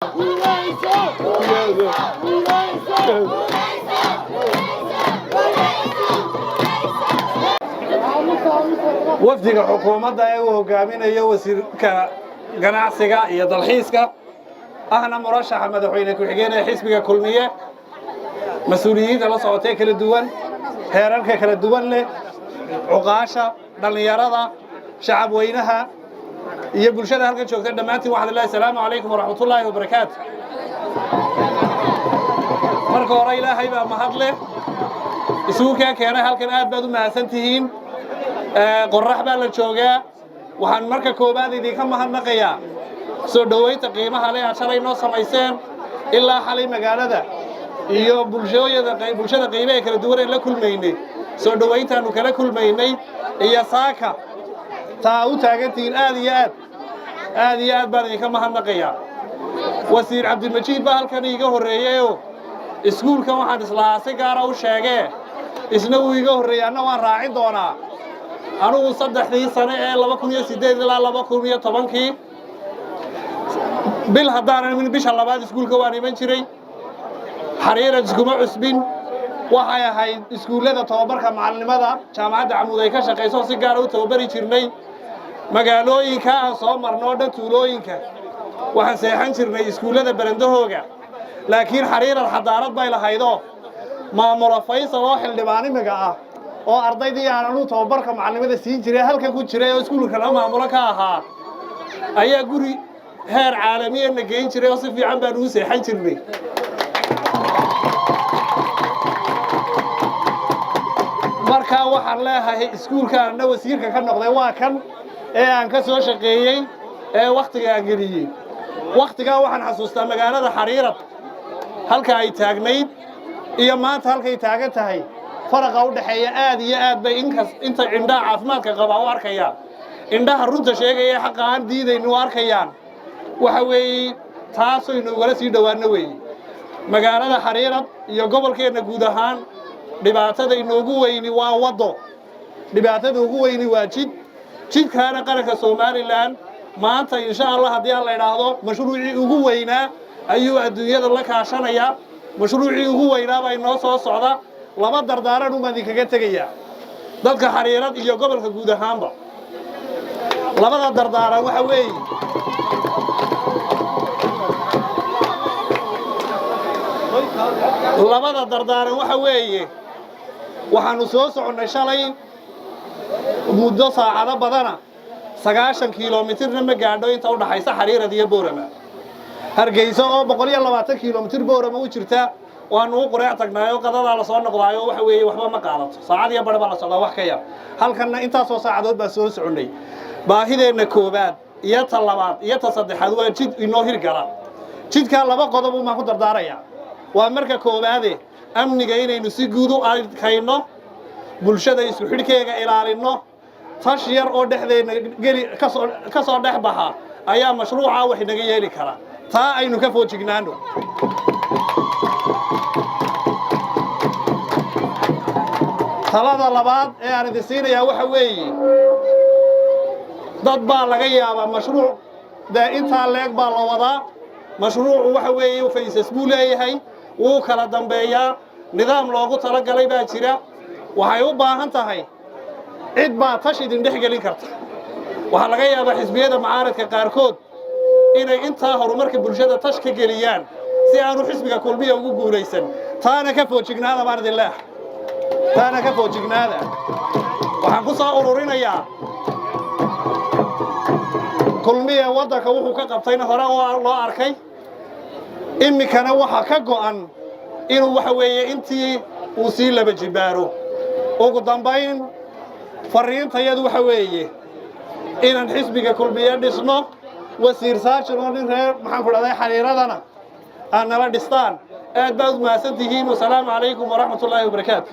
Guuleyso! Guuleyso! Guuleyso! Wafdiga xukuumadda ee uu hogaaminayo wasiirka ganacsiga iyo dalxiiska, ahna murashaxa madaxweyne ku-xigeen ee xisbiga Kulmiye, mas-uuliyiinta la socotee kala duwan, heerarka kala duwan leh, cuqaasha, dhallinyarada, shacab weynaha iyo bulshada halkan joogta, dhammaantiin waxaan leeyahay: asalaamu calaykum waraxmatullaahi wabarakaatu. Marka hore, Ilaahay baa mahad leh isugu kaa keenay halkan. Aad baad u mahadsan tihiin. Qorrax baa la joogaa. Waxaan marka koowaad idinka mahadnaqayaa soo dhoweynta qiimaha leh aad shalay noo samayseen ilaa xalay. Magaalada iyo bulshooyada, bulshada qiimaha kala duwan ee la kulmaynay, soo dhoweyntaanu kala kulmaynay iyo saaka taa u taagantihiin, aad iyo aad, aad iyo aad baan idinka mahadnaqayaa. Wasiir Cabdimajiid baa halkan iiga horreeyeyoo iskuulkan waxaan islahaa si gaara u sheegee, isna wuu iiga horreeyey, anna waan raacin doonaa. Anugu 3dii sane ee 2008 ilaa 2010kii, bil haddaanan imin, bisha labaad iskuulka waan iman jiray. Xariirad iskuma cusbin. Waxay ahayd iskuullada tababarka macalinimada Jaamacadda Camuud ay ka shaqayso, si gaara u tababari jirnay. Magaalooyinka aan soo marno o dhan, tuulooyinka, waxaan seexan jirnay iskuullada barandahooga. Laakiin Xariirad xadaarad bay lahaydoo maamula Faysal oo xildhibaanimiga ah oo ardaydii aan anuu tababarka macalinimada siin jiray halkan ku jiray oo iskuulkana maamulo ka ahaa ayaa guri heer caalamiyana geyn jiray oo si fiican baan ugu seexan jirnay. Markaa waxaan leeyahay, iskuulkaanna wasiirka ka noqday waa kan ee aan ka soo shaqeeyey ee wakhtiga aan geliyey. Wakhtigaa waxaan xasuustaa magaalada Xariirad halka ay taagnayd iyo maanta halkay taagan tahay, faraqa u dhexeeya aad iyo aad bay inkas inta indhaha caafimaadka qabaa u arkayaan, indhaha runta sheegaya, xaqa aan diidaynin u arkayaan. Waxa weeye, taasaynu ugala sii dhowaanno weeye. Magaalada Xariirad iyo gobolkeenna guud ahaan, dhibaatada inoogu weyni waa waddo, dhibaatada ugu weyni waa jid. Jidkaana qaranka Somaliland maanta, insha Allah, haddii aan la idhaahdo, mashruucii ugu weynaa ayuu adduunyada la kaashanayaa. Mashruucii ugu weynaa baa inoo soo socda. Laba dardaaran umaan idinkaga tegayaa, dadka Xariirad iyo gobolka guud ahaanba. Labada dardaaran waxa weeye: labada dardaaran waxa weeye, waxaannu soo soconnay shalay muddo saacado badana, 90 kilomitirna ma gaadho inta u dhaxaysa Xariirad iyo Boorama. Hargeysa oo 120 kilomitir Boorama u jirta waanu u qureec tagnaayo, qadadaa la soo noqdaayo. Waxa weeye, waxba ma qaadato, saacad iyo bar baa la socdaa, wax ka yar. Halkanna intaasoo saacadood baa soo soconnay. Baahideenna koowaad iyo ta labaad iyo ta saddexaad waa jid inoo hirgala. Jidkaa laba qodob umaan ku dardaarayaa. Waa marka koowaade, amniga inaynu si guud u adkayno, bulshada isku xidhkeega ilaalinno. Tash yar oo dhexdeenna geli kasoo ka soo dhex baxa ayaa mashruuca wax inaga yeeli kara. Taa aynu ka foojignaano. Talada labaad ee aan idin siinayaa waxa weeye, dad baa laga yaabaa mashruuc dee intaa leeg baa la wadaa. Mashruucu waxa weeye, faysas buu leeyahay, wuu kala dambeeyaa, nidaam loogu talagalay baa jira. Waxay u baahan tahay cid baa tash idin dhex gelin karta. Waxaa laga yaabaa xisbiyada mucaaradka qaarkood inay intaa horumarka bulshada tash ka geliyaan si aanu xisbiga Kulmiya ugu guulaysan. Taana ka foojignaada baan idin leehay, taana ka foojignaada. Waxaan ku soo ururinayaa, Kulmiya waddanka wuxuu ka qabtayna hore oo loo arkay, iminkana waxa ka go'an inuu waxa weeye intii uu sii laba jibbaaro. Ugu dambayn, farriintayadu waxa weeye inaan xisbiga Kulmiye dhisno, wasiir Saajin oo nin reer, maxaan ku dhahday, Xariiradana aad nala dhistaan. Aad baad u mahadsan tihiin. Wasalaamu calaykum waraxmat ullaahi wabarakaatu.